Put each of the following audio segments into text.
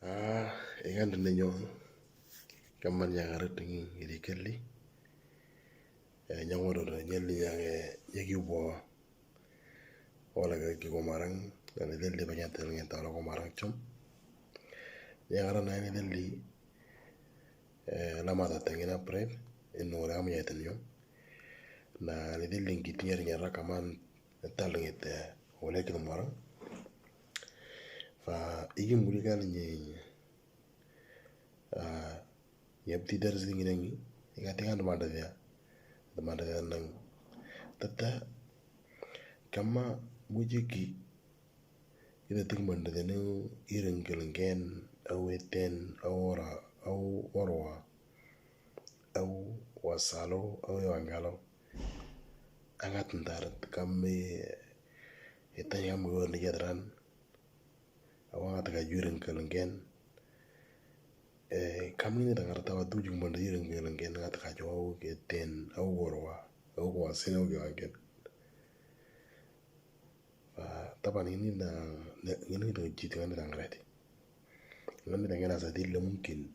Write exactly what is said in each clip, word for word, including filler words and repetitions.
Ah, igan de ninyo. Kaman ya gara tingi iri kelli. Eh, nyangoro de nyelli ya nge yegi bo. Wala ga ki gomarang, ani delli banyat nge tala gomarang chom. Ya gara na ani delli. Eh, lama ta tengina pred. Inu ora mi ya tenyo. Na ani delli ngi tinyar nyara kaman tal nge te wala ki gomarang. Fa igi muri kan nye. Ah, yabti darsi ngi nangi, iga tiga demanda dia. Demanda dia nang. Tata kama mujiki, ida ting manda dia nang ireng kelengken, au eten, au ora, au orwa, au wasalo, au wangalo. Angat ntar kami itanya kami gor ni jadran. Au angat ka jureng kelengken. Eh, kami ni tangar tawa tu jung manda jureng kelengken, angat ka jo au ke ten, au gorwa, au kwa sino ke agen. Fa, taban ini na, ini na jiti ngani tangreti. Ngani tangena sa dille mungkin.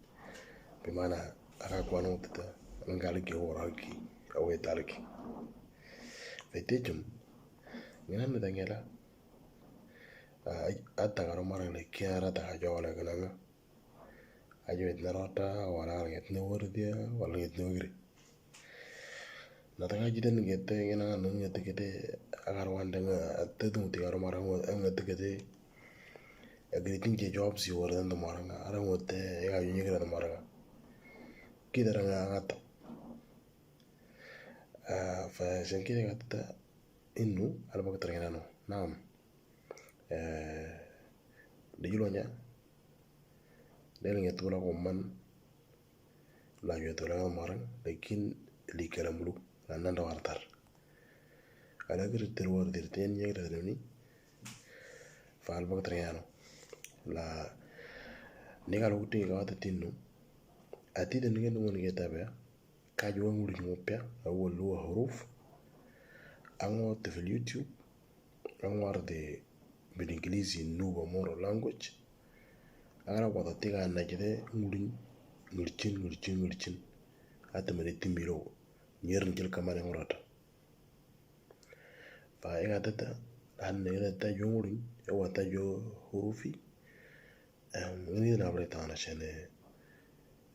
Bimana aka kwano tata, ngali ki ora ki, au etal ki. Fetechum, ngani tangela, ah, ata karo marang le kiara ta ka jo le kana. Ajo et na rota, wala nget ne wordia, wala nget ne wogri. Na tanga jiten gete, ngena nung gete gete, agar wande nga, ate tung ti karo marang, em gete gete. Agri ting je job si wor dan marang, arang wote, ya yu nyegra marang. Kita ranga angato. Ah, fa sen kire gata inu, alba ka terngena no. Naam. Eh, de julo nya. Del nge tula ko man. La yo tula ko marang, lekin li kala mulu, la nanda wartar. Ala kiri terwar dirten ya kira ni. Fa alba ka terngena no. La, ni kalu kuti ka wata tinu. Ati den nge nungun nge tabe. Kaju wa ngulu nyopia, awal luwa huruf. Ango te fil YouTube, ango arde bil English in Nuba Moro language. Angara wata tiga na jede ngulu ngulchin, ngulchin, ngulchin. Ate mene timiro, nyer njel kamane ngorata. Fa ega tata, an ne tata jo ngulu, ewa ta jo hurufi. Em, ngini na bre tana shene,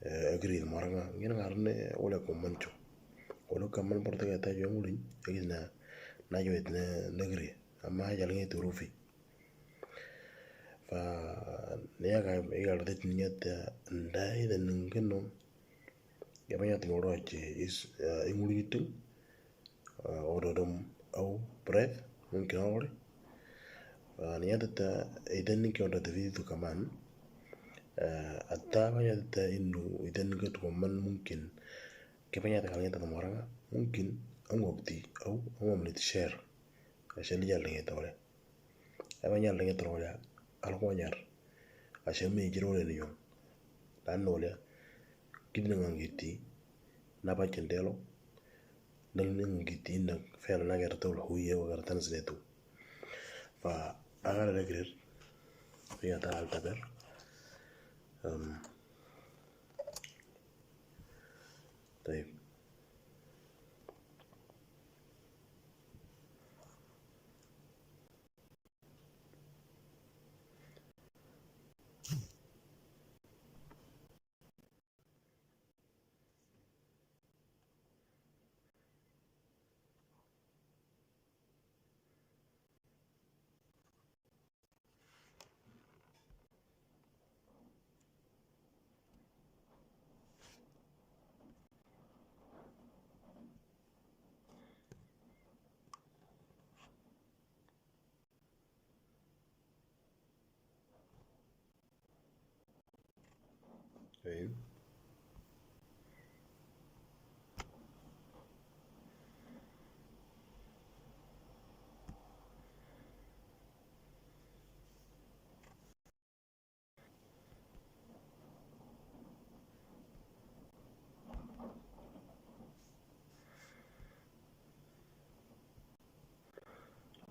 eh, agri maranga, ngini ngarne wala ko mancho. Wala ka man porta ka ta jo ngulu, egi na, na jo et ne, negri. Amma jal ngi turufi. Fa, ne ya ka, ega lo det nyata, ndai de nungeno. Ya banya tengoro ache, is, eh, ingulu yitung. Ah, ododom au breath, mungkin ore. Ah, ni ata ta, iden ni ki onda ta vitu kaman. Ah, ata banya ta inu, iden ni ki tu kaman mungkin. Ke banya ta kali ta moranga, mungkin, ang wakti, au, ang mamlit share. Asha li jal ni ta ore. Aba nyal ringe toro ya, alko nyar. Asha me jiro le niyo. Dan no le, kidna ngangiti, na ba kendelo, nang ngangiti na fela na gerta ul huye wa gerta na sinetu. Fa, agara regrir, ya ta al taber. Um, طيب.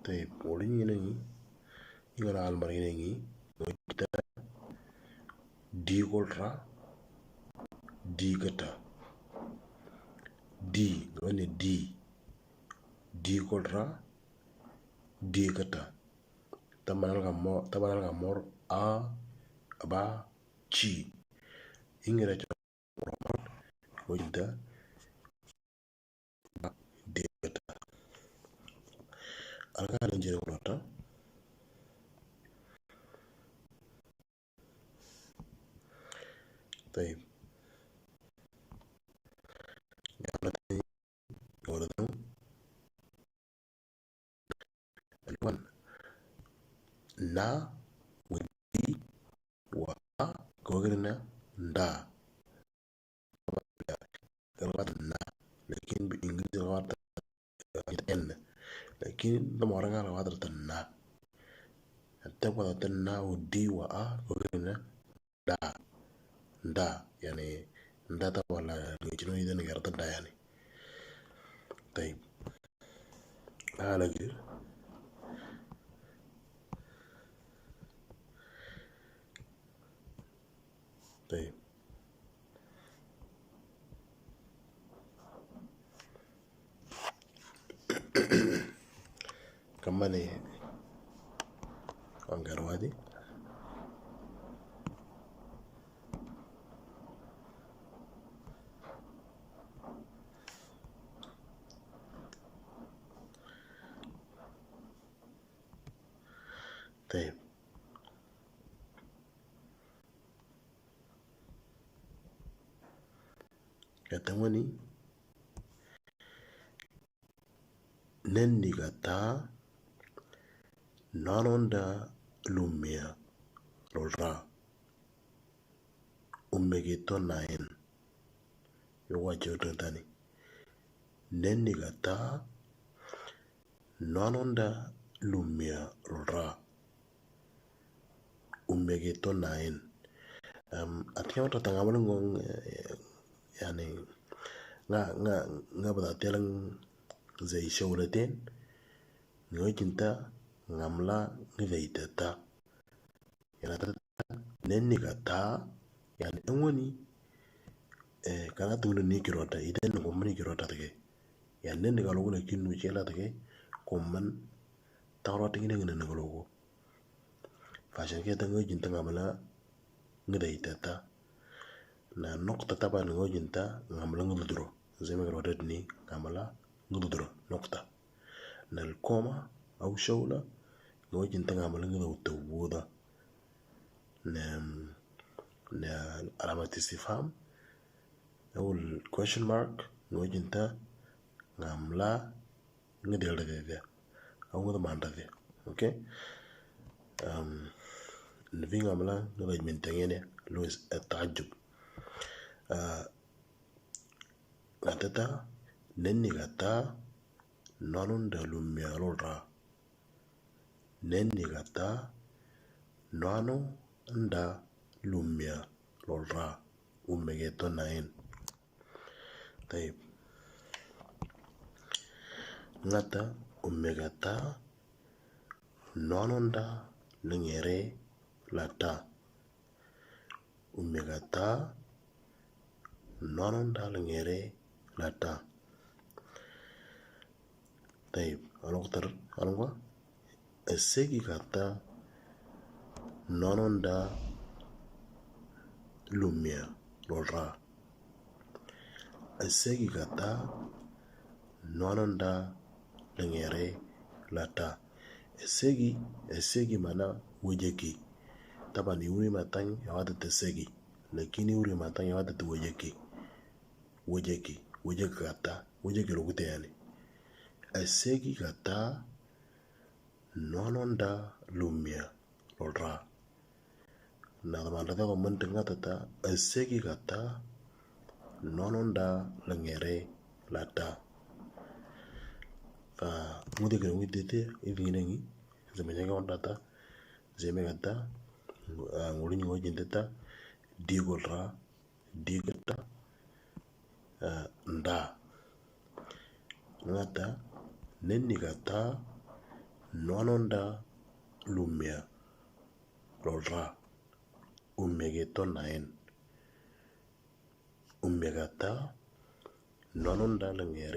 Tayib, wala nyinangi, ingana almar nyinangi, no kita, D equal ra, D kata. D, gawani D. D equal ra, D kata. Tabanal kamor, tabanal kamor, a, ba, chi. Ingira cha, roman, gojinta, D kata. Alga alanjira kulata. Tayyib. Gamla tani, gamla tani. Alwan. Na, wadi, wa, gogirina, nda. Gawata na. Lakin bi English gawata N. Lakin da moranga gawata na. Hatta gawata na, wadi, wa, a, gogirina, da. Da, yani, da ta wala, ni chino ida ni garata da, yani. Tayyib. Ala gir. Tayyib. Kamani, anggar wadi. Tayyib. Katangwani, neni kata, nanonda lumia, lolra. Umegito nain. Yo wajo tani. Neni kata, nanonda lumia, lolra. Umegito nain. Um, atia wata tanga malu ngong, eh, yani, nga, nga, nga bada telang zai shawlatin, ngojinta, ngamla, ngidaitata. Yana tata, neni kata, yani, engwani, eh, kana tungni ni kirota, iden ko mani kirota take. Yani, neni kalo kula kinu chela take, koman, tawra tingin ngene ngalogo. Fashion ke tango jinta ngamla, ngidaitata. Na nokta taban ngojinta, ngamla ngududro. Zeme kalo ni, ngamla ngududro, nokta. Na alkoma, au shawla, ngojinta ngamla ngududro wuda. Na, na alamat istifham, au question mark, ngojinta ngamla ngidel de de. Au ngududro manda de. Okay? Um, nvi ngamla ngududro mintengene, lo is a taajub. Uh, Atata, neni kata, nanonda lumia, lolra. Neni kata, nanonda lumia, lolra. Umegito nain. Tayyib. Ngata, umegata, nanonda lengere, lata. Umegata, nanonda lengere, lata. Tayyib, aloktar, alongwa. Esegi kata, nanonda lumia, lolra. Esegi kata, nanonda lengere, lata. Esegi, esegi mana wejeki. Taban iuri matang yawata tesegi. Lakini iuri matang yawata te wejeki. Wejeki, wejeki kata, wejeki lokute yani. Esegi kata, nanonda lumia, lolra. Na taban rata ko mentenga tata, esegi kata, nanonda lengere, lata. Fa, ngudi kene ngudi te, ibi ngi, zeme nyaka on tata, zeme kata, ah, nguli nyingo jinteta, digolra, digeta, ah, nda. Ngata, neni kata, nanonda lumia, lolra. Ummige to nein. Ummige ta nonun da lengere.